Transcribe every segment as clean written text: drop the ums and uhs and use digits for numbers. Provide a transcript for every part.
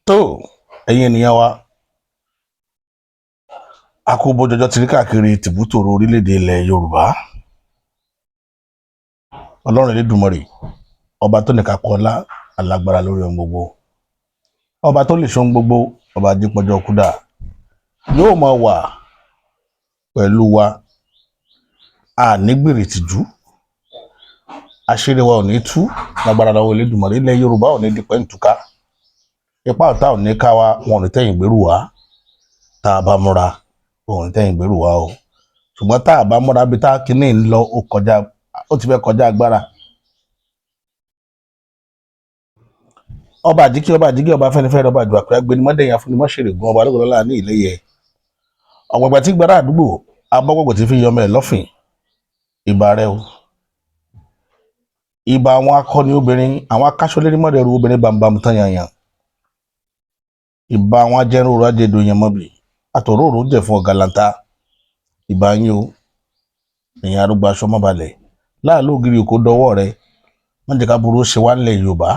Tó ẹ̀yin ènìyàn wa, a kú bójọjọ́ ti rí káàkiri tìbútòrò orílẹ̀-èdè ilẹ̀ Yorùbá. Ọlọ́run Elédùmarè, ọba tó nìkan kọ́ ọlá, alágbára lórí ohun gbogbo, ọba tó lè ṣe ohun gbogbo, ọba jípọjọ kúdà, yóò máa wà pẹ̀lú wa. Ànígbèrè tìjú, àṣírí wa ò ní tú lágbára lọ́wọ́ Elédùmarè. Ilẹ̀ Yorùbá ò ní di pẹ́ǹtùká, ipá ọ̀tá ò ní ká wa, wọn ò ní tẹ̀yìn gbèrú wa. Tá a bá múra, wọn ò ní tẹ̀yìn gbèrú wa o. Ṣùgbọ́n tá a bá múra, bí tá a kíní ń lọ, ó kọjá, ó ti fẹ́ kọjá agbára. Ọba àjíkí, ọba àjíkí, ọba Afẹ́nifẹ́re, ọba àjùwà pé agbẹnimọ́dẹ̀yìn afúnimọ́ṣẹ̀rẹ̀gùn, ọba alógbòlọ́lá ní ìlẹ́yẹ ọ̀gbọ̀gbà tí gbára àdúgbò abọ́gbọ̀gbọ̀ tí fi yọmọ ẹ̀ lọ́fìn. Ìbà rẹ o, ìbà àwọn akọni obìnrin, àwọn akáṣọlérí mọ́dẹ̀rù obìnrin bàǹbàǹ tán yànyàn, ìbà àwọn ajẹrun ajẹdò yẹn mọ́bì àtọ̀rọ̀rọ̀ jẹ̀fún ọ̀gàlàǹtà. Ìbà yín o, èèyàn arúgbó aṣọ mọ́balẹ̀ láàlú ògiri òkò dọwọ́ rẹ. Má jẹ́ ká burú ṣe wá nílẹ̀ Yorùbá,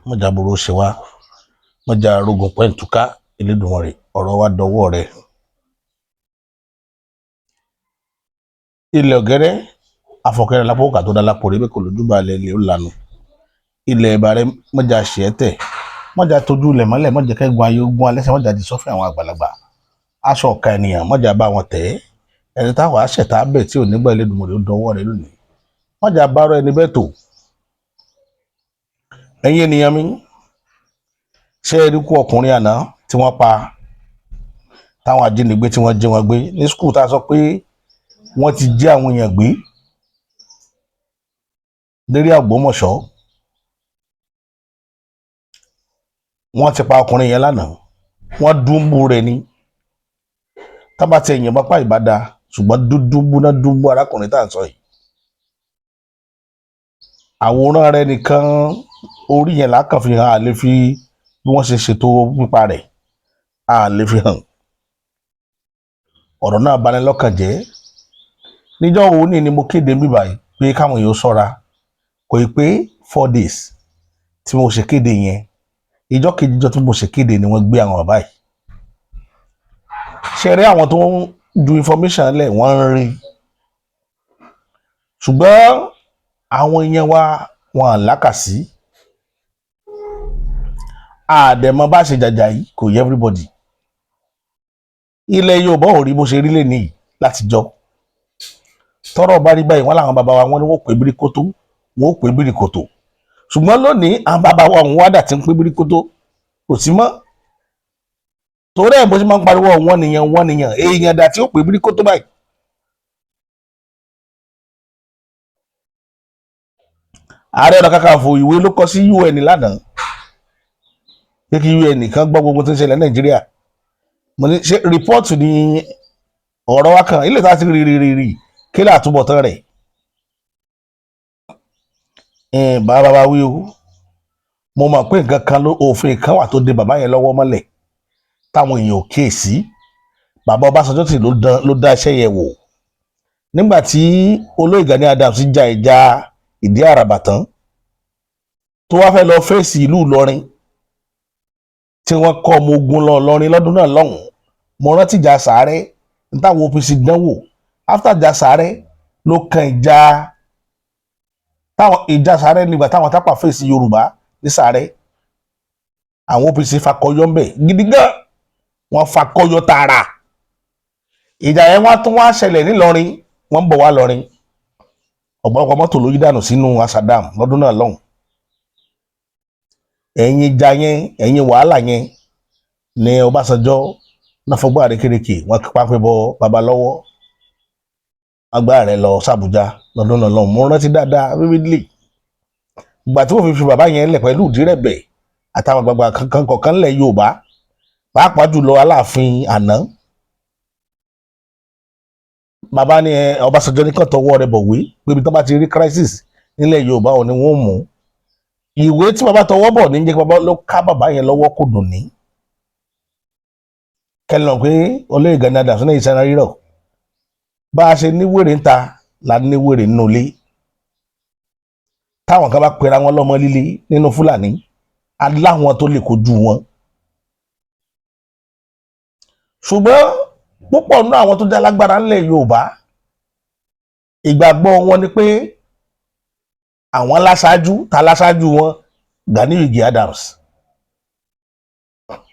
má jẹ́ burú ṣe wá, má jẹ́ arógun pẹ́ǹtùká. Elédùmarè, ọ̀rọ̀ wa dọwọ́ rẹ. Ilẹ̀ ọ̀gẹ́rẹ́ afọkẹ́rẹ́ lápò kà tó dá lápò rí bẹ́ẹ̀ kò lójú balẹ̀ ilé ó lanu. Ilẹ̀ ìbà rẹ, má jẹ́ àṣẹ tẹ̀, má jẹ́ tójú ilẹ̀ mọ́lẹ̀, má jẹ́ kẹ́gun ayé ogun alẹ́sẹ̀, má jẹ́ àti sọ́fìn àwọn àgbàlagbà. Aṣọ ọ̀ka ènìyàn, má jẹ́ bá wọn tẹ̀ ẹ́. Ẹni táwọn àṣẹ̀tà bẹ̀ tí ò nígbà, Elédùmarè, ó dọwọ́ rẹ lónìí. Má jẹ́ abáró ẹni bẹ́ẹ̀ tó. Ẹ̀yin ènìyàn mi, ṣé ẹ rí kú ọkùnrin àná tí wọ́n pa, táwọn ajínigbé tí wọ́n jí wọn gbé ní school, tá a sọ pé wọ́n ti jí àwọn èèyàn gbé lérí Ògbómọ̀ṣọ́? Wọ́n ti pa ọkùnrin yẹn lánàá, wọ́n dúnbú rẹ̀ ni. Tábà tí ẹ̀yìn bá pa ìbá da, ṣùgbọ́n dúdúbú náà dúnbú arákùnrin tá à ń sọ yìí. Àwòrán rẹ̀ nìkan, orí yẹn lákàn fi hàn, àlè fi bí wọ́n ṣe ṣètò pípa rẹ̀ àlè fi hàn. Ọ̀rọ̀ náà bani lọ́kàn jẹ́. Níjọ́ wo ni mo kéde bíbá yìí pé káwọn èèyàn ṣọ́ra? Kò ì pé 4 days tí mo ṣe kéde yẹn. Ìjọ́ kejì ìjọ́ tí mo ṣe kéde ni wọ́n gbé àwọn bàbá yìí. Ṣe rí àwọn tó ń ju information lẹ̀, wọ́n ń rí, ṣùgbọ́n àwọn èèyàn wa wọn à lákàsí àdẹ̀mọ́ bá ṣe jàjà yìí, kò yẹ everybody. Ilẹ̀ Yorùbá ò rí bó ṣe rí lẹ́nìí látijọ́. Tọ́rọ̀ bá rí báyìí, wọ́n làwọn bàbá wa, wọ́n ní wọ́n pè bíríkótó, wọ́n ó pè bíríkòtò. Ṣùgbọ́n lónìí, àwọn bàbá wa òun wádà tí ń pè bíríkótó kò sí mọ́. Torí ẹ̀ bó ṣe máa ń pariwo wọ́n nìyẹn, wọ́n nìyẹn, èèyàn dà tí ó pè bíríkótó báyìí. Ààrẹ Ọ̀nà Kakanfò, ìwé ló kọ sí UN lánàá pé kí UN kan gbọ́ gbogbo tó ń ṣẹlẹ̀ Nàìjíríà. Mo ní ṣe report ní ọ̀rọ̀ wa kan ilé tá a ti rí rí rí rí kí lè àtúbọ̀tán rẹ̀. Bàbá bá wí o, mo mọ̀ pé nǹkan kan ló òfin kan wà tó de bàbá yẹn lọ́wọ́ mọ́lẹ̀ táwọn èèyàn ò kíyèsí. Bàbá Ọbásanjọ́ tí ló dá iṣẹ́ yẹn wò nígbà tí olóyè Gani Adams ja ìjà ìdí àràbà tán, tó wá fẹ́ lọ fèsì ìlú Ìlọrin, tí wọ́n kọ́ ọmọ ogun lọ Ìlọrin lọ́dún náà lọ́hùn-ún. Mo rántí ìjà Sàárẹ́ nítawọn OPC dánwò. After ìjà Sàárẹ́ ló kan ìjà táwọn ìjà Sàárẹ́, nígbà táwọn tápà fèsì Yorùbá ní Sàárẹ́, àwọn OPC fakọyọ ń bẹ gidi gan, wọ́n fakọyọ tààrà. Ìjà yẹn wọ́n tún wá ṣẹlẹ̀ nílọrin, wọ́n ń bọ̀ wá lọrin, ọ̀pọ̀lọpọ̀ mọ́tò ló yí dànù sínú asadam lọ́dún náà lọ́hùn. Ẹ̀yìn ìjà yẹn, ẹ̀yìn wàhálà yẹn ní Ọbásanjọ́ náà fọgbọ́n àrékérekè, wọ́n pápẹ́ bọ bàbá lọ́wọ́, agbára rẹ̀ lọ sàbújá lọ́dún náà lọ́hùn. Mo rántí dáadáa vividly ìgbà tí wọ́n fi fi bàbá yẹn lẹ̀ pẹ̀lú ìdírẹ̀bẹ̀ àtàwọn àgbààgbà kankan kọ̀ọ̀kan lẹ̀ Yorùbá, pàápàá jùlọ Aláàfin àná. Bàbá ní Ọbásanjọ́ ní kàn tọwọ́ rẹ̀ bọ̀wé pé ibi tó bá ti rí crisis nílẹ̀ Yorùbá ò ní wọ́n mú ìwé tí bàbá tọwọ́ bọ̀ ní jẹ́ kí bàbá ló ká bàbá yẹn lọ́wọ́. Kò dùn ní kẹlẹ̀ pé olóyè Gani Adams ní ìsanra rírọ̀. Bá a ṣe ní wèrè ń ta la ní wèrè nínú ilé. Táwọn kan bá pera wọn lọ́mọ líle nínú Fúlàní. Aláwọn tó lè kojú wọn, ṣùgbọ́n púpọ̀ nínú àwọn tó jẹ́ alágbára ńlẹ̀ Yorùbá, ìgbàgbọ́ wọn ni pé àwọn láṣáájú. Ta láṣáájú wọn? Ganiyu Ige Adams.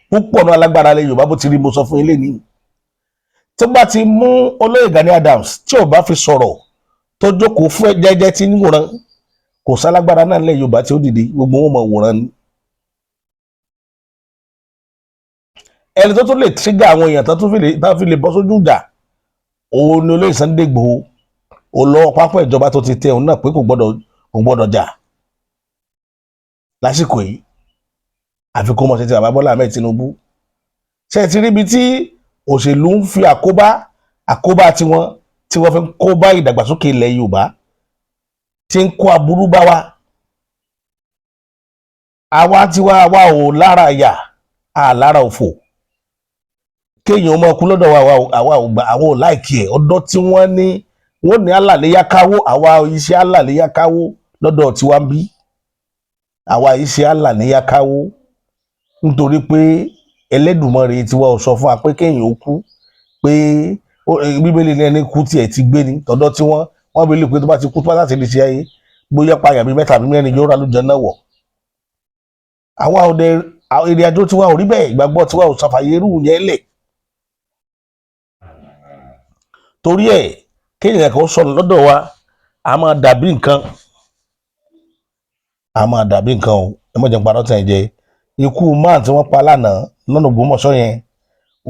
Púpọ̀ nínú alágbára ilẹ̀ Yorùbá, bó ti rí mo sọ fún ilé ní, tó bá ti mú olóyè Gani Adams tí ò bá fi sọ̀rọ̀, tó jókòó fún jẹ́jẹ́ tí ń wòran, kò sálágbára náà nílẹ̀ Yorùbá tí ó dìde. Gbogbo wọn mọ̀ wòran ni. Ẹni tó tún lè tírígà àwọn èèyàn tó tún fi lè bọ́ sójú ìjà, òun ni olóyè Sunday Igboho. Òun lọ́wọ́ pápá ìjọba tó ti tẹ òun náà pé kò gbọ́dọ̀ jà lásìkò yìí, àfi kó mọ̀ sí ti bàbá Bọ́lá Ahmed Tinubu. Ṣe ti ríbi tí òṣèlú ń fi àkóbá tiwọn tí wọ́n fi ń kó bá ìdàgbàsókè ilẹ̀ Yorùbá, tí ń kó aburú bá wa? Àwa tiwa, àwa ò lára àyà, à lára òfò. Kéèyàn ọmọ ọkú lọ́dọ̀ wa, àwa ò gbà, àwa ò like ẹ̀. Ọ̀dọ́ tí wọ́n ní, wọ́n ní alàléyákáwó. Àwa iṣẹ́ alàléyákáwó lọ́dọ̀ tiwa ń bí. Àwa iṣẹ́ alàléyákáwó nítorí pé Ẹlẹ́dùmarè tiwa ò sọ fún wa pé kéèyàn ó kú, pé Bíbélì ní ẹni kú tiẹ̀ ti gbé ni. Tọ́dọ̀ tí wọ́n bí lè pé tó bá ti kú, tó bá láti lè ṣe ayé, bóyá payà bíi mẹ́ta àbí mẹ́rin, yóò rà lójọ náà wọ̀. Àwa òde ìrìn àjò tiwa ò rí bẹ́ẹ̀. Ìgbàgbọ́ tiwa ò ṣàfàyè irú yẹn lẹ̀. Torí ẹ̀, kéèyàn kan sọnù lọ́dọ̀ wa, a máa dàbí nǹkan, a máa dàbí nǹkan o. Ẹ má jẹ́ n parọ́ tẹ̀ jẹ. Ikú man tí wọ́n pa lánàá lọ́nà Ògbómọ̀ṣọ́ yẹn,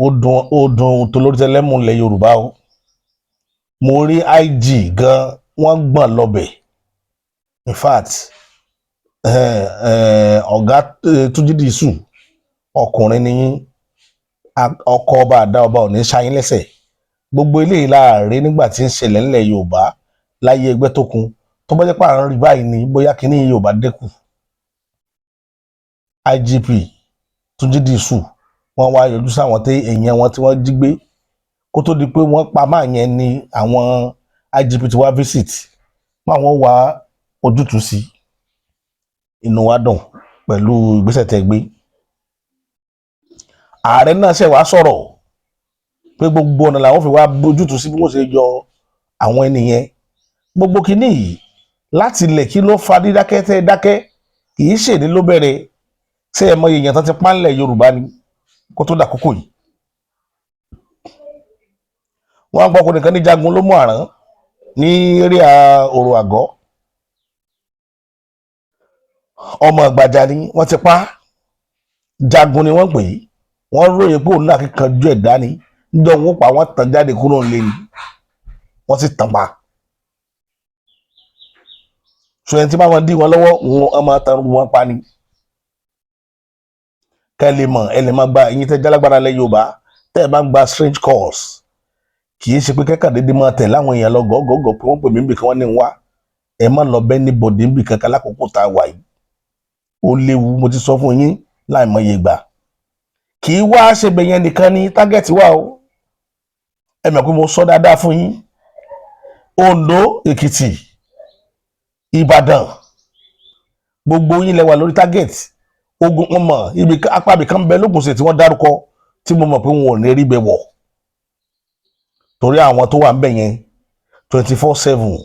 ó dùn, ó dùn tolórí tẹlẹ́mù ilẹ̀ Yorùbá o. Mo rí IG gan, wọ́n gbọ̀n lọ́bẹ̀. In fact, ọ̀gá Túnjí Dìísù, ọkùnrin ni yín, ọkọ ọba àdá ọba ò ní ṣayín lẹ́sẹ̀. Gbogbo eléyìí láàrin nígbà tí ń ṣẹlẹ̀ ńlẹ̀ Yorùbá láyé ẹgbẹ́ tó kun. Tó bá jẹ́ pé à ń rí báyìí ni, bóyá kínní Yorùbá dẹ́kù. IGP Túnjí Dìísù, wọ́n wá yọjú sáwọn tí èèyàn wọn tí wọ́n jí gbé kó tó di pé wọ́n pa máa yẹn ni. Àwọn IGP ti wá visit, páwọn wá ojútùú sí. Inú wa dùn pẹ̀lú ìgbésẹ̀ tẹ́ gbé. Ààrẹ náà ṣẹ̀ wá sọ̀rọ̀ pé gbogbo ọ̀nà làwọn fi wá bójútùú sí bí wọ́n ṣe yọ àwọn ènìyàn. Gbogbo kinní yìí láti ilẹ̀, kí ló fa dídákẹ́ tẹ́ dákẹ́? Kì í ṣèdí ló bẹ̀rẹ̀. Ṣé ẹ mọ èèyàn tó ti pánlẹ̀ Yorùbá ni kó tó dàkókò yìí? Wọ́n gbọ́ ọkùnrin kan ní Jagun ló mú àrán ní area òrò àgọ́, ọmọ ìgbàjà ni wọ́n ti pa. Jagun ni wọ́n pè é. Wọ́n ròyìn pé òun náà kíkanjú ẹ̀dá ni. Níjọ́ wọn pa, wọ́n tàn jáde kúrò nílé ni, wọ́n sì tàn pa. Ṣùgbọ́n tí bá wọn dí wọn lọ́wọ́, wọn máa tan wọn pa ni. Kẹ́ ẹ lè mọ̀, ẹ lè máa gba ẹ̀yin tẹ́ jálágbára lẹ́ Yorùbá, tẹ́ ẹ bá ń gba strange calls, kì í ṣe pé kẹ́kàn déédéé máa tẹ̀ láwọn èèyàn lọ gọ́gọ́gọ́ pé wọ́n pè mí níbì kan, wọ́n ní ń wá. Ẹ má lọ bẹ́ẹ̀ ní bòdì níbì kankan lákòókò tá a wà yìí. Ó léwu, mo ti sọ fún yín láìmọye ìgbà. Kì í wá ṣe bẹ̀ yẹn nìkan ní target wà o. Ẹ mọ̀ pé mo sọ dáadáa fún yín. Oǹdó, Èkìtì, Ìbàdàn, gbogbo yín lẹ wà lórí target. Ogun wọn mọ̀ ibi apá ibì kan bẹ lÓgùn State tí wọ́n dárúkọ, tí mo mọ̀ pé wọn ò ní rí bẹ wọ̀, torí àwọn tó wà ń bẹ̀ yẹn, 24/7,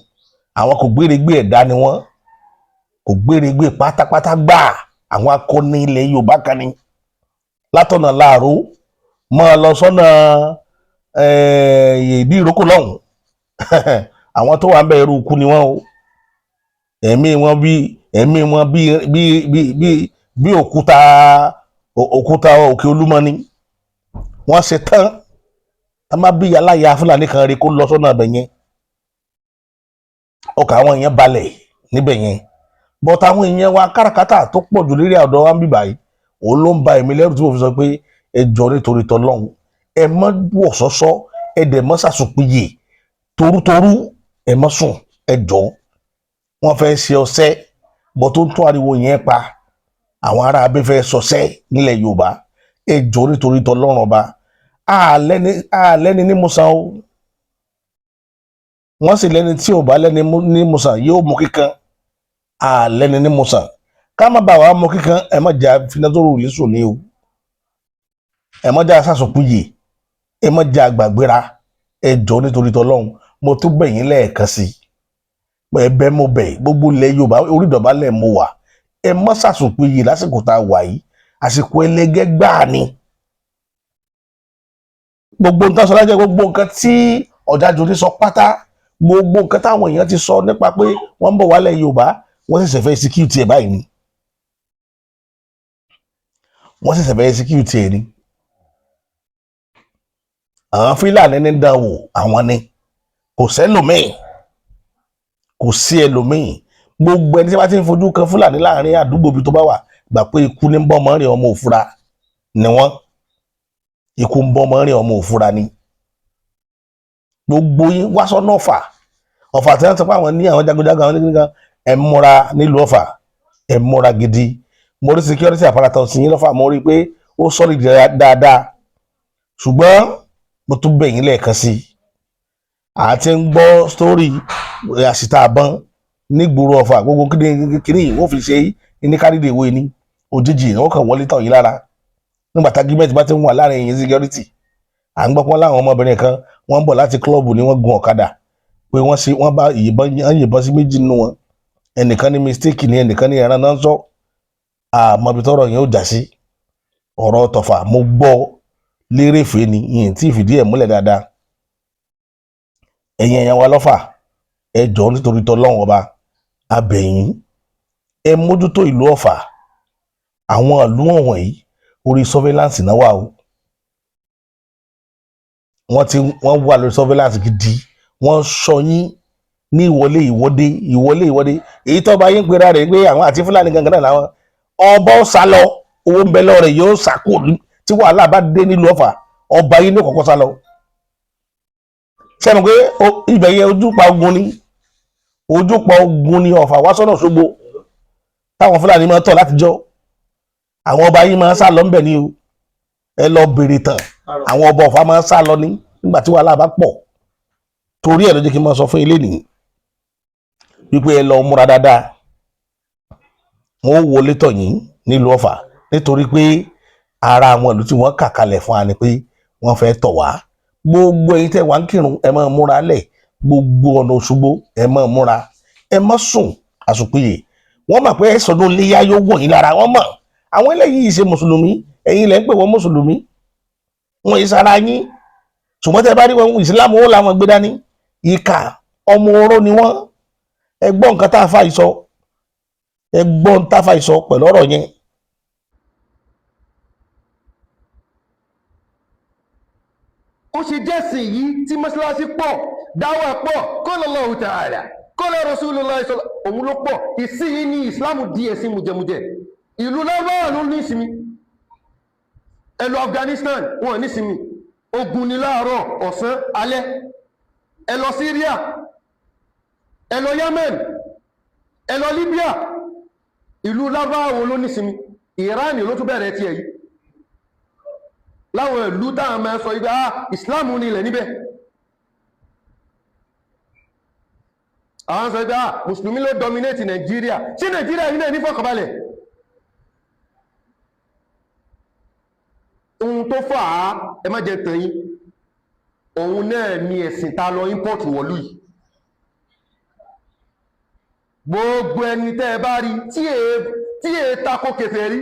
àwọn kò gbéregbé ẹ̀dá ni wọ́n, kò gbéregbé pátápátá gbà. Àwọn akọni ilẹ̀ Yorùbá kan ni látọ̀nà láàró máa lọ sọ́nà ìdí ìrókò lọ́hùn. Àwọn tó wà ń bẹ̀, irú ikú ni wọ́n o. Ẹ̀mí wọn bí ẹ̀mí wọn bí òkúta òkè Olúmọ ni wọ́n ṣe tán. Tá má bí aláya Fúlàní kan rí kó lọ sọ́nà ibẹ̀ yẹn, ọkàn àwọn èèyàn balẹ̀ níbẹ̀ yẹn. But àwọn èèyàn wa, káràkátà tó pọ̀ jù lérí ọ̀dọ̀ wa ń bì báyìí, òun ló ń ba èmi lẹ́rù tí mo fi sọ pé ẹ jọ, nítorí tọlọ́hun, ẹ mọ́ wọ̀ sọ́sọ́, ẹ dẹ̀ mọ́ sàsùnpìyè torútorú, ẹ mọ́ sùn, ẹ jọ. Wọ́n fẹ́ ṣe ọṣẹ́ bọ́ tó ń tún ariwo yẹn pa. Àwọn ará abẹ́ fẹ́ sọṣẹ́ nílẹ̀ Yorùbá. Ẹ jọ, nítorí tọlọ́run ọba, àlẹ́ni ní musan o. Wọ́n sì lẹ́ni tí ò bá lẹ́ni ní musan yóò mú kíkan. Àlẹ́ni ní musan. Ká má bàa wàá mọ kíkan. Ẹ má jà finazoro yìí sùn ní o, ẹ má jà sàsùnkúyè, ẹ má jà gbàgbéra. Ẹ jọ, nítorí tọlọ́run, mo tún bẹ̀ yín lẹ́ẹ̀kan sí i. Ẹ̀bẹ̀ mo bẹ̀ gbogbo ilẹ̀ Yorùbá, orí ìdọ̀bálẹ̀ mo wà. Ẹ má sàsùnkúyè lásìkò tá a wà yìí. Àsìkò ẹlẹgẹ́ gbáà ni. Gbogbo nǹkan sọ lájẹ, gbogbo nǹkan tí Ọ̀jájúní ní sọ pátá, gbogbo nǹkan táwọn èèyàn ti sọ nípa pé wọ́n ń bọ̀ wálẹ̀ Yorùbá, wọ́n ṣẹ̀ṣẹ̀ fẹ́ execute ẹ̀ báyìí ni. Wọ́n ṣẹ̀ṣẹ̀ fẹ́ execute ẹ̀ ni. Àwọn Fúlàní ní dánwò, àwọn ni, kò sẹ́lòmíì, kò sí ẹlòmíì. Gbogbo ẹni tí wọ́n ti ń fojú kan Fúlàní láàrin àdúgbò bí tó bá wà, gbà pé ikú ní ń bọ́ ọmọ rìn, ọmọ òfura ni wọ́n. Ikú ń bọ́ ọmọ rìn, ọmọ òfura ni. Gbogbo yín wá sọ́nà Ọ̀fà. Ọ̀fà tí wọ́n sọ pé àwọn ní àwọn jagunjagun, àwọn nígbà, ẹ̀ múra nílùú Ọ̀fà, ẹ̀ múra gidi. Mo rí security apparatus yín lọ́fà, mo rí i pé ó solid dáadáa, ṣùgbọ́n mo tún bẹ̀ yín lẹ́ẹ̀kan sí i. Àti ń gbọ́ story àṣìta àbọ̀n nígboro Ọ̀fà. Gbogbo kíní yìí wọ́n fi ṣe ní kárìdè ìwé ni. Òjijì wọ́n kàn wọlé tàn yín lára nígbà tá argument bá ti ń wà láàrin yín security. À ń gbọ́ pọ́n láwọn ọmọbìnrin kan, wọ́n ń bọ̀ láti club ni wọ́n gun ọ̀kadà, pé wọ́n ṣe wọ́n bá ìyìnbọn, yìnbọn sí méjì nínú wọn. Ẹnìkan ní mistake ni, ẹnìkan ní ẹran náà ń sọ. Àmọ́ ibi tọ́rọ̀ yẹn ó já sí. Ọ̀rọ̀ tọ̀fà, mo gbọ́ lérèfé ni, yìí tí ìfìdí ẹ̀ múlẹ̀ dáadáa. Ẹ̀yin ẹ̀yàn wa lọ́fà, ẹ jọ̀ọ́, nítorí tọ́lọ́run ọba abẹ̀yìn, ẹ mójútó ìlú Ọ̀fà. Àwọn ìlú wọ̀nyí, orí surveillance náà wà o. Wọ́n ti wọ́n wà lórí surveillance gidi. Wọ́n ń sọ yín ní ìwọlé ìwọ́dé, ìwọlé ìwọ́dé. Èyí tó bá yín pera rẹ̀ pé àwọn àti Fúlàní gangan náà làwọn ọba ó sá lọ, owó ń bẹ lọ́wọ́ rẹ̀, yóò sá kúrò. Tí wàhálà bá dé nílùú Ọ̀fà, ọba yín ló kọ́kọ́ sá lọ. Sẹ́nu pé ibẹ̀ yẹn ojúpa ogun ni, ojúpa ogun ni Ọ̀fà wá sọ́nà Òṣogbo táwọn Fúlàní máa tọ̀ látijọ́. Àwọn ọba yín máa ń sá lọ ńbẹ̀ ni o. Ẹ lọ bèrè tàn, àwọn ọba Ọ̀fà máa ń sá lọ ní nígbà tí wàhálà bá pọ̀. Torí ẹ̀ ló jẹ́ kí n máa sọ fún ilé nìyí wípé ẹ lọ múra dáadáa. Wọn ó wọlé tọ̀ yín nílùú Ọ̀fà, nítorí pé ara àwọn ìlú tí wọ́n kà kalẹ̀ fún wa ni pé wọ́n fẹ́ tọ̀ wá. Gbogbo ẹ̀yin tẹ́ wà ń kírun, ẹ máa múra lẹ̀. Gbogbo ọ̀nà Òṣogbo, ẹ máa múra, ẹ má sùn àsùnpìyè. Wọ́n mọ̀ pé ẹ̀sọ̀dún léyà yóò wọ̀ yín lára. Wọ́n mọ̀ àwọn eléyìí ṣe mùsùlùmí. Ẹ̀yin lẹ́ ń pè wọ́n mùsùlùmí, wọn yìí sara yín. Ṣùgbọ́n tẹ́ bá rí wọn, ìsìlámù ó làwọn gbé dání. Ìkà ọmọ oró ni wọ́n. Ẹ gbọ́ nǹkan tá a fà yìí sọ, ẹ gbọ́ nǹkan tá a fà yìí sọ pẹ̀lú ọ̀rọ̀ yẹn. Ó ṣe jẹ́sìn yìí tí mọ́ṣáláṣí pọ̀, dáwà pọ̀, qala Allahu ta'ala, qala Rasulullah, òun ló pọ̀. Ìsinyìí ní ìsìláàmù di ẹ̀sìn mùjẹmùjẹ. Ìlú lárúbáwá ló ní ìsinmi. Ẹ lọ Afghanistan, wọn ní ìsinmi, ogun ni láàárọ̀, ọ̀sán, alẹ́. Ẹ lọ Syria, ẹ lọ Yemen, ẹ lọ Libya. Ìlú lárúbáwá wo ló ní ìsinmi? Iran ló tún bẹ̀rẹ̀ tiẹ̀ yìí. Láwọn ìlú táwọn máa sọ ibẹ̀, ah, ìsìláàmù ní ilẹ̀ níbẹ̀. Àwọn sọ ibẹ̀, ah, mùsùlùmí ló dominate Nàìjíríà. Sí Nàìjíríà yìí náà ní fọkànbalẹ̀. Ohun tó fà á, ẹ má jẹ́ tàn yín, òun náà ni ẹ̀sìn ta lọ import wọ̀lú yìí. Gbogbo ẹni tẹ́ ẹ bá rí tí è tako kèfèrí,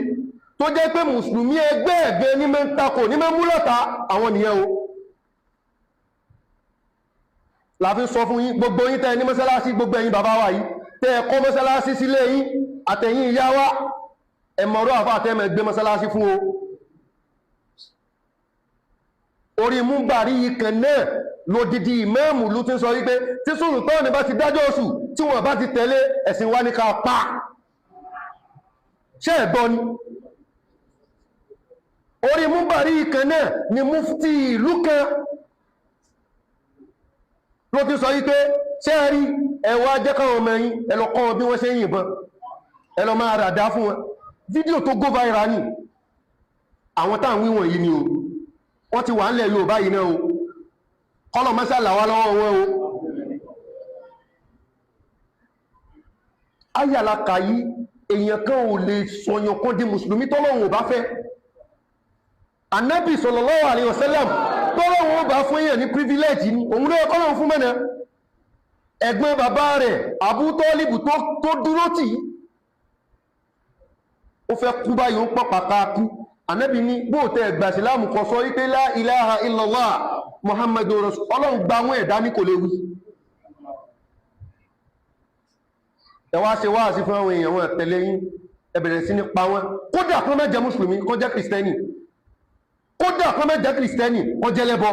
tó jẹ́ pé mùsùlùmí ẹgbẹ́ ẹ̀gbẹ́ ní mẹ́ ń tako, ní mẹ́ mú lọ́ta àwọn nìyẹn o. La fi sọ fún yín, gbogbo yín tẹ́ ní mọ́sálásí, gbogbo ẹ̀yin bàbá wa yìí tẹ́ ẹ kọ́ mọ́sálásí sílé yín, àtẹ̀yìn ìyá wa, ẹ mọ̀rọ̀ àfáà tẹ́ mẹ́ gbé mọ́sálásí fún o. Orí múmbàrí yìí kan náà lódìdí ìmáàmù ló ti ń sọ wípé tí Sultan bá ti dájọ́ oṣù, tí wọ́n bá ti tẹ̀lé ẹ̀sìn wa ní ká pa. Ṣé ẹ̀ gbọ́ ni? Orí múmbàrí yìí kan náà ni mufti ìlú kan ló ti sọ wípé ṣé ẹ rí, ẹ wá jẹ́ káwọn ọmọ yín, ẹ lọ kọ́ wọn bí wọ́n ṣe ń yìnbọn, ẹ lọ máa ràdá fún wọn. Fídíò tó go viral ni àwọn táwọn wíwọ̀n yìí ni o. Wọ́n ti wà ń lẹ̀ Yorùbá yìí náà o. Kọ́lọ̀ mọ́sálà wá lọ́wọ́ wọn o. Ayàlá kàyí Èèyàn kan ò lè sọ̀yàn kan di mùsùlùmí tọ́lọ́run ò bá fẹ́. Ànábì sallallahu alaihi wasallam, tọ́lọ́run ó bá fún èèyàn ní privilege ni, òun ló yẹ kọ́lọ́run fún mẹ́nà. Ẹ̀gbọ́n bàbá rẹ̀ Abu Tọ́líbù tó dúró tì í, ó fẹ́ kú báyìí, ó ń pọ̀ pàpà kú. Ànábì ní bóòtẹ́ ẹ̀gbà ìsìláàmù kan sọ wípé la ilaha illallah Muhammadu rasul. Ọlọ́run gba àwọn ẹ̀dá ní kò lè wí. Ẹ wá ṣe wáàsí fún àwọn èèyàn, wọn tẹ̀lé yín, ẹ bẹ̀rẹ̀ sí ní pa wọn. Kódà kó má jẹ́ mùsùlùmí, kó jẹ́ kìrìsìtẹ́nì, kódà kó má jẹ́ kìrìsìtẹ́nì, kó jẹ́ lẹ́bọ,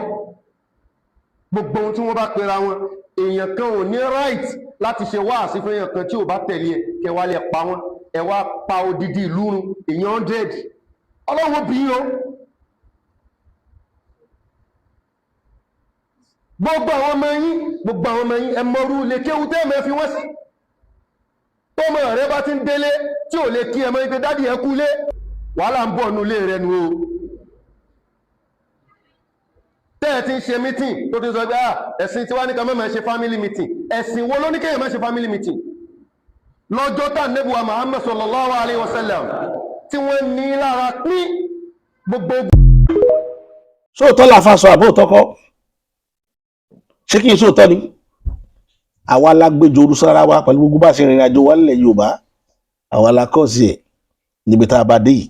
gbogbo ohun tí wọ́n bá pera wọn, èèyàn kan ò ní right láti ṣe wáàsí fún èèyàn kan tí ò bá tẹ̀lé ẹ kẹwàá lè pa wọn. Ẹ wá pa odidi ìlú run, èèyàn 100. Ọlọ́run bí o. Gbogbo àwọn ọmọ yín, gbogbo àwọn ọmọ yín, ẹ mọrú lè kéwu tẹ́ mẹ́ fi wọ́n sí. Tọ́mọ rẹ bá ti ń délé tí ò lè kí ẹmọ ipe dádì ẹ kú lé, wàhálà ń bọ̀ nú ilé rẹ nu o. Tẹ́ ẹ ti ń ṣe meeting tó ti sọ pé ah, ẹ̀sìn tiwa ní ká má máa ṣe family meeting. Ẹ̀sìn wo ló ní kéèyàn má ṣe family meeting? Lọ́jọ́ tá nẹ́bùwà Muhammad sallallahu alayhi wa sallam tí wọ́n ní lára pín gbogbo. Sóòótọ́ làfa sọ àbóòtọ́ kọ́? Ṣé kí n sóòótọ́ ni? Àwa la gbẹjọ orúsára wa pẹ̀lú gbogbo bá ṣe rìnrìn àjò wa nílẹ̀ Yorùbá, àwa la kọ́ sí ẹ̀ níbi tá a bá dé yìí.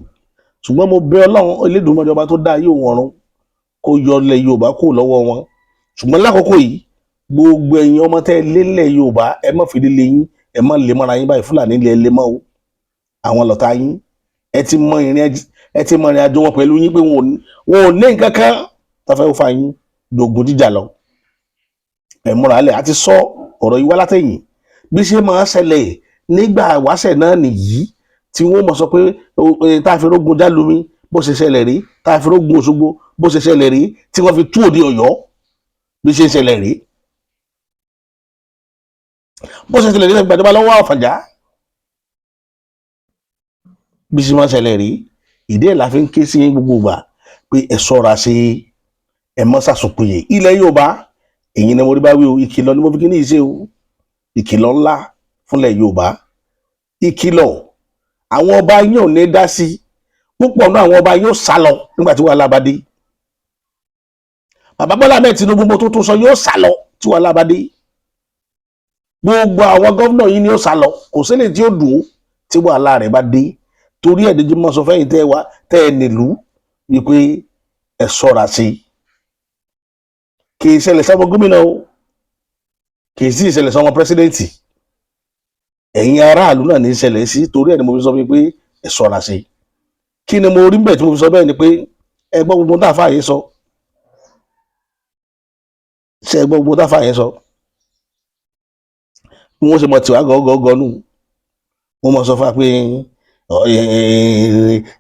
Ṣùgbọ́n mo bẹ̀ Ọlọ́run Elédùmarè, ọba tó dá ayé òun ọ̀run, kó yọ ilẹ̀ Yorùbá kó lọ́wọ́ wọn. Ṣùgbọ́n lákòókò yìí, gbogbo ẹ̀yin ọmọ tẹ́ lélẹ̀ Yorùbá, ẹ má fi líle yín, ẹ má lè mọ́ra yín báyìí. Fúlàní lè lè mọ́ o, àwọn lọ́tà yín. Ẹ ti mọ ìrìn, ẹ ti mọ ìrìn àjò wọn pẹ̀lú yín pé wọn ò ní nǹkan kan tó fẹ́ fà yín jogun jíjà lọ. Ẹ múra lẹ̀. Àti sọ ọ̀rọ̀ yìí wá látẹ̀yìn, bí ṣe máa ṣẹlẹ̀ nígbà wáṣẹ̀ náà nìyí, tí wọ́n mọ̀ sọ pé tá a fi rógun Jálumi bó ṣe ṣẹlẹ̀ rí, tá a fi rógun Òṣogbo bó ṣe ṣẹlẹ̀ rí, tí wọ́n fi tú òde Ọ̀yọ́ bí ṣe ṣẹlẹ̀ rí, bó ṣe ṣẹlẹ̀ rí gbàjọba lọ́wọ́ Àfọ̀njá bí ṣe máa ṣẹlẹ̀ rí. Ìdí ẹ̀ la fi ń ké sí gbogbo ìgbà pé ẹ ṣọ́ra ṣe, ẹ mọ́ sàsùnpìyè ilẹ̀ Yorùbá. Èyí ni mo rí bá wí o. Ìkìlọ̀ ni mo fi kí ní ìṣe o, ìkìlọ̀ ńlá fúnlẹ̀ Yorùbá, ìkìlọ̀. Àwọn ọba yín ò ní dá sí púpọ̀ náà, àwọn ọba yóò sá lọ nígbà tí wàhálà bá dé. Bàbá Bọ́lá Ahmed Tinubu, mo tó tún sọ, yóò sá lọ tí wàhálà bá dé. Gbogbo àwọn gómìnà yìí ni yóò sá lọ, kò sílẹ̀ tí ó dùn ó tí wàhálà rẹ̀ bá dé. Torí ẹ̀ díjú mọ́ sọ fẹ́yìn tẹ́ wá tẹ́ ẹ nílùú wípé ẹ ṣọ́ra sí i. Kì í ṣẹlẹ̀ sọ́mọ gómìnà o, kì í sì ṣẹlẹ̀ sọ́mọ president, ẹ̀yin aráàlú náà ní í ṣẹlẹ̀ sí. Torí ẹ̀ ni mo fi sọ fún yín pé ẹ ṣọ́ra sí i. Kí ni mo rí bẹ́ẹ̀ tí mo fi sọ bẹ́ẹ̀? Ni pé ẹ gbọ́ gbogbo tá a fà yín sọ. Ṣe ẹ gbọ́ gbogbo tá a fà yín sọ? Bí wọ́n ṣe mọ̀ tiwa gọ́gọ́gọ́ nù, wọ́n mọ̀ sọ fún wa pé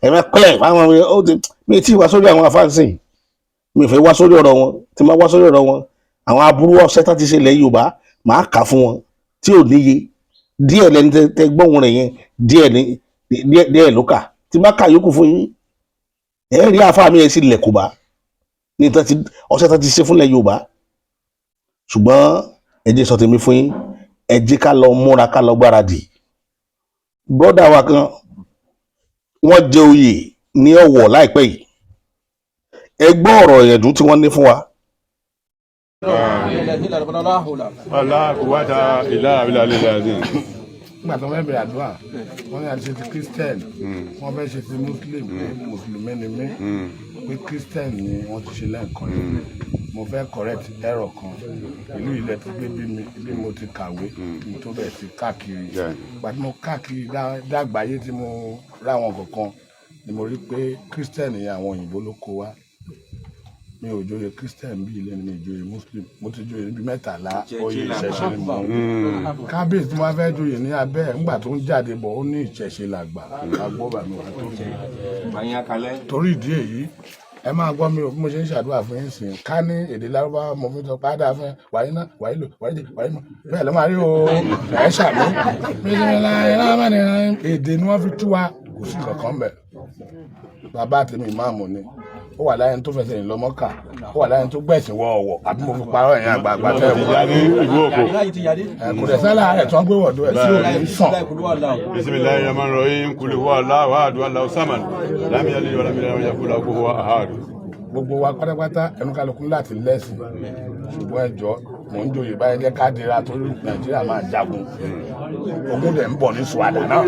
ẹ má pẹ́lẹ̀ fáwọn ó ti mi tí wá sórí àwọn afáǹsìn, mi ò fẹ́ wá sórí ọ̀rọ̀ wọn. Tí máa wá sórí ọ̀rọ̀ wọn, àwọn aburú ọ̀sẹ̀ tá ti ṣe ilẹ̀ Yorùbá, màá kà fún wọn tí ò níye. Díẹ̀ lẹni tẹ gbọ́hùn rẹ̀ yẹn, díẹ̀ ní díẹ̀ díẹ̀ ló kà. Tí má kà yókù fún yín, ẹ rí àáfàá mi ẹ sì lẹ̀ kùbá ní ọ̀sẹ̀ tá ti ṣe fúnlẹ̀ Yorùbá. Ṣùgbọ́n ẹ jẹ́ sọ tèmi fún yín, ẹ jẹ́ ká lọ múra, ká lọ gbáradì. Brọ́dà wa kan, wọ́n jẹ oyè ní Ọ̀wọ̀ láìpẹ́ yìí. Ẹ gbọ́ ọ̀rọ̀ ìyẹ̀dùn tí wọ́n ní fún wa. Wala quwwata illa billahi al-azim. Nígbà tó fẹ́ bẹ̀rẹ̀ àdúrà, wọ́n ní àti ṣe ti Christian, wọ́n fẹ́ ṣe ti Muslim, pé mùsùlùmí ni mí, pé Christian ni wọ́n ti ṣe lẹ́ẹ̀kan yìí. Mo fẹ́ correct error kan. Ìlú ilẹ̀ tó gbé bí mi, bí mo ti kàwé kí n tó bẹ̀ sí káàkiri. Ìgbà tí mo káàkiri dàgbáyé, tí mo ráwọn kọ̀ọ̀kan ni mo rí pé Christian yẹn, àwọn òyìnbó ló kó wá. Mi ò joyè Christian bí ilé ni, mi ò joyè Muslim. Mo ti joyè níbi 13. Oyè ìṣẹ̀ṣe ni mo ń kábíyèsí tí wọ́n fẹ́ joyè ní abẹ́ ẹ̀. Ńgbà tó ń jáde bọ̀, ó ní ìṣẹ̀ṣe làgbà àgbọ̀ bàmí wà tó fi. Torí ìdí èyí, ẹ máa gbọ́ mi ò, bí mo ṣe ń ṣàdúrà fún yín sìn, ká ní èdè Lárúbáwá mo fi sọ pàdà fún ẹ, wàyí náà, wàyí lò, wàyí jẹ, wàyí mọ, bẹ́ẹ̀ ló máa rí o. Ẹ ṣàmì. Èdè ni wọ́n fi tú wa, kò sí kankan bẹ̀. Bàbá tèmi ìmáàmù ni. Ó wà láyé tó fẹsẹ̀ rìn lọ Mọ́kà, ó wà láyé tó gbẹ̀sìn wọ Ọ̀wọ̀, àbí mo fi parọ́, ẹ̀yìn àgbààgbà tẹ́ ẹ̀ wọ́n? Ní ìlú òkò. Ẹ̀, kò dẹ̀ sálà rẹ̀ tó ń gbé wọ̀dọ̀ ẹ̀ tí ò ní sàn. Bisimilahi rahman rahim. Kuli huwa Allahu ahad, Allahu samad. Lam yalid wa lam yulad wa lam yakul lahu kufuwan ahad. Gbogbo wa pátápátá, ẹnu kálukú láti lẹ́sìn, ṣùgbọ́n ẹjọ́ mò ń joyè báyìí, jẹ́ ká dira torí Nàìjíríà máa jagun. Ogun dẹ̀ ń bọ̀ ní suwada náà,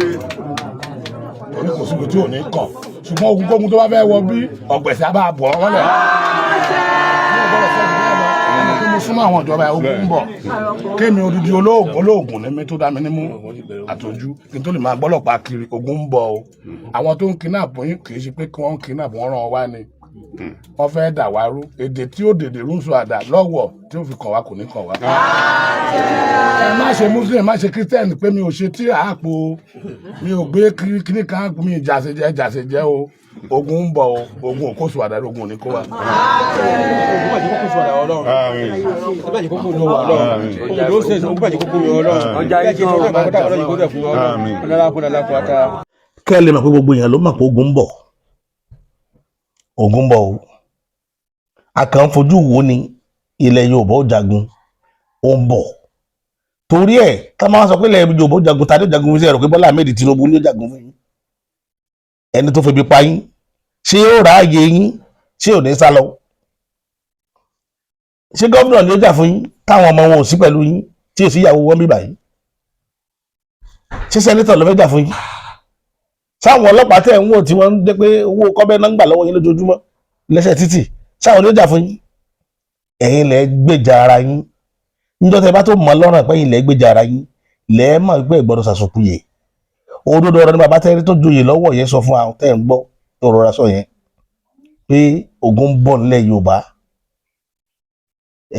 torí kò síbi tí ò ní kàn, ṣùgbọ́n ogun kógun tó bá fẹ́ wọ bí ọ̀gbẹ̀sẹ̀ á bá bọ̀ wọ́n lẹ̀. Mo súnmọ́ àwọn ìjọba ẹ̀, ogun ń bọ̀. Kémi odidi olóògùn, olóògùn ní mi tó dá mi nímú àtọ́jú kí n tó lè máa gbọ́lọ̀pá kiri. Ogun ń bọ̀ o. Àwọn tó ń kidnap yín, kì í ṣe pé kí wọ́n ń kidnap, wọ́n rán wá ni. Wọ́n fẹ́ dà wá rú. Èdè tí ó dèdè rú ń sọ àdá lọ́wọ́ tí ó fi kàn wá kò ní kàn wá. Ẹ má ṣe Muslim, má ṣe Christian, pé mi ò ṣe tíra àpò, mi ò gbé kíní kan, mi jàṣejẹ jàṣejẹ o. Ogun ń bọ̀ o. Ogun òkóṣù àdá, ogun ò ní kó wa. Ogun bàjẹ́ kókó sọ̀rọ̀ Ọlọ́run. Àmín. Bàjẹ́ kókó ló wà Ọlọ́run. Ogun ló ṣe ogun bàjẹ́ kókó ló Ọlọ́run. Bàjẹ́ kókó ló Ọlọ́run kó dẹ̀ fún Ọlọ́run. Àmín. Ọlọ́run kó dẹ̀ fún ata. Kẹ́ ẹ lè mọ̀ pé gbogbo èèyàn ló mọ̀ pé ogun ń bọ̀, ogun ń bọ̀ o. A kàn ń fojú wo ni ilẹ̀ Yorùbá ó jagun, ó ń bọ̀. Torí ẹ̀ ká máa sọ pé ilẹ̀ Yorùbá ó jagun, tàbí ó jagun fún? Ẹ̀rọ pé Bọ́lá Ahmed Tinubu ní ó jagun fún yín? Ẹni tó febi pa yín, ṣé ó ráàyè yín? Ṣé ò ní sá lọ? Ṣé gómìnà ni ó jà fún yín, táwọn ọmọ wọn ò sí pẹ̀lú yín, tí ò sí ìyàwó wọn bíbà yín? Ṣé senator ló fẹ́ jà fún yín? Sáwọn ọlọ́pàá tẹ̀ ń wò tí wọ́n ń dé pé owó kọ́bẹ́ náà ń gbà lọ́wọ́ yín lójoojúmọ́ lẹ́sẹ̀ títì, sáwọn ló jà fún yín? Ẹ̀yin lẹ gbèjà ara yín. Níjọ́ tẹ́ bá tó mọ̀ lọ́rùn pé ẹ̀yin lẹ gbèjà ara yín, lẹ́ mọ̀ pé ìgbọ́dọ̀ sàṣokùyè. Òdodo ọ̀rọ̀ ni bàbá tẹ́rí tó joyè lọ́wọ́ yẹn sọ fún àwọn tẹ́ ń gbọ́ tó rọra sọ yẹn pé ogun ń bọ̀ nílẹ̀ Yorùbá,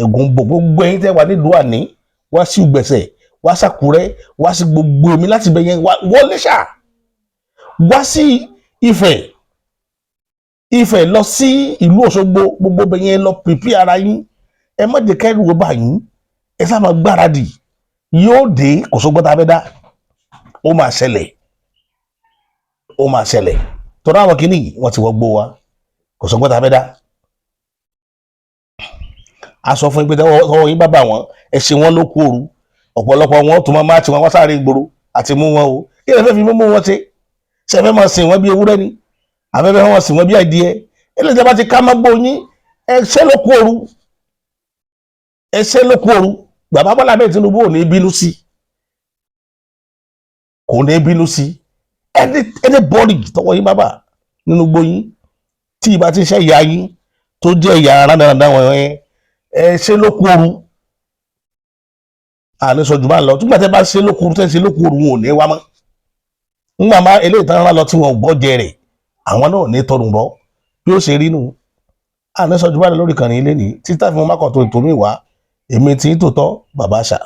ogun ń bọ̀. Gbogbo ẹ̀yin tẹ́ wà nílùú àní, wá sí Ìgbẹ̀sẹ̀, wá sàkúrẹ́, wá sí gbogbo èmi láti bẹ̀ yẹn wọlé ṣáà, wá sí Ifẹ̀, Ifẹ̀ lọ sí ìlú Òṣogbo, gbogbo bẹ̀ yẹn, lọ pìpì ara yín. Ẹ má jẹ́ kẹ́rù ó bà yín. Ẹ sá máa gbáradì, yóò dé. Kò sógbọ́n tá a fẹ́ dá, ó máa ṣẹlẹ̀, ó máa ṣẹlẹ̀, tọ́lá àwọn kìíní yìí wọ́n ti wọ́ gbó wa. Kò sógbọ́n tá a fẹ́ dá. A sọ fún yín pé tọwọ́ yín bá bà wọ́n, ẹ ṣe wọ́n ló kú òru. Ọ̀pọ̀lọpọ̀ wọn tó máa ti wọn wá sáré ìgboro àti mú wọn o. Kí lè fẹ́ fi mímú wọn ṣe? Ṣe fẹ́ máa sìn wọ́n bí ewúrẹ́ ni, àfẹ́fẹ́ wọn sìn wọ́n bí adìẹ? Eléyìí bá ti ká má gbó yín, ẹ ṣe ló kú òru, ẹ ṣe ló kú òru. Bàbá Bọ́lá bẹ́ẹ̀ Tinubu ò ní bínú sí, kò ní bínú sí anybody tọwọ́ yín bábà nínú gbóyún tí ìbá ti ṣe ìyá yín tó jẹ́ ìyá rádaràdà wọ̀nyẹn. Ẹ ṣe ló kú òru. Àní sọ jù bá ń lọ. Túgbà tẹ́ bá ṣe ló kú òru, tẹ́ ṣe ló kú òru, wọn ò ní wá mọ́. Ńgbà má eléyìí tán rán lọ tí wọn ò gbọ́ jẹ rẹ̀, àwọn náà ò ní tọrùn bọ́ bí ó ṣe rí nù. Àní sọ jù bá ń lọ lórí ìkànnì ilé ní títà fún mákàtó ètò mi wá. Èmi tí ń tòótọ́ bàbá àṣà.